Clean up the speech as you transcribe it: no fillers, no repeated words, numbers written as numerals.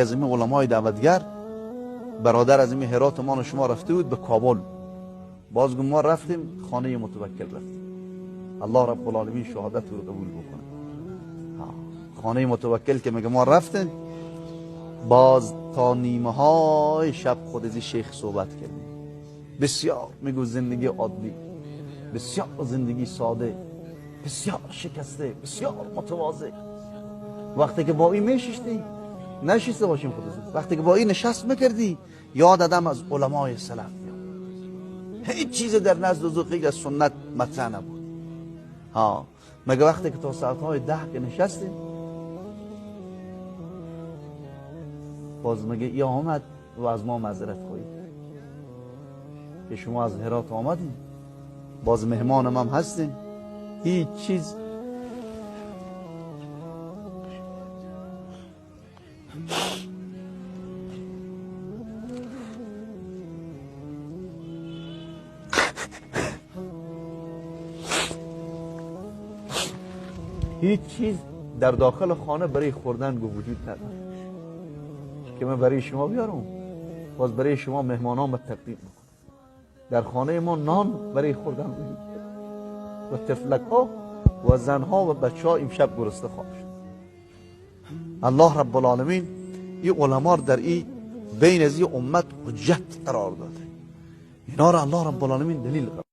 از این علمای دعوتگر برادر از این هرات ما شما رفته بود به کابل، باز ما رفتیم خانه متوکل رفتیم. الله رب العالمین شهادت رو قبول بکنه. خانه متوکل که میگه ما رفتیم، باز تا نیمه های شب خود از شیخ صحبت کردیم. بسیار میگو زندگی عادی، بسیار زندگی ساده، بسیار شکسته، بسیار متواضع. وقتی که با این میششتی نشسته باشیم خود از وقتی که با این نشست میکردی یاد آدم از علمای سلف میاد. هیچ چیز در نزد او غیر از سنت مطرح نبود. ها مگه وقتی که تا ساعتهای 10 که نشستیم، باز مگه یا آمد و از ما معذرت خواهی که شما از هرات آمدین، باز مهمانم هم هستین، هیچ چیز هیچ چیز در داخل خانه برای خوردن وجود نداره که من برای شما بیارم، باز برای شما مهمانان به تقدیم بکنم. در خانه ما نان برای خوردن وجود داره و طفلک ها و زن ها و بچه ها امشب گرسنه خواهد شد. الله رب العالمین این علما در این بین از این امت حجت قرار داده. اینا را الله رب العالمین دلیل قرار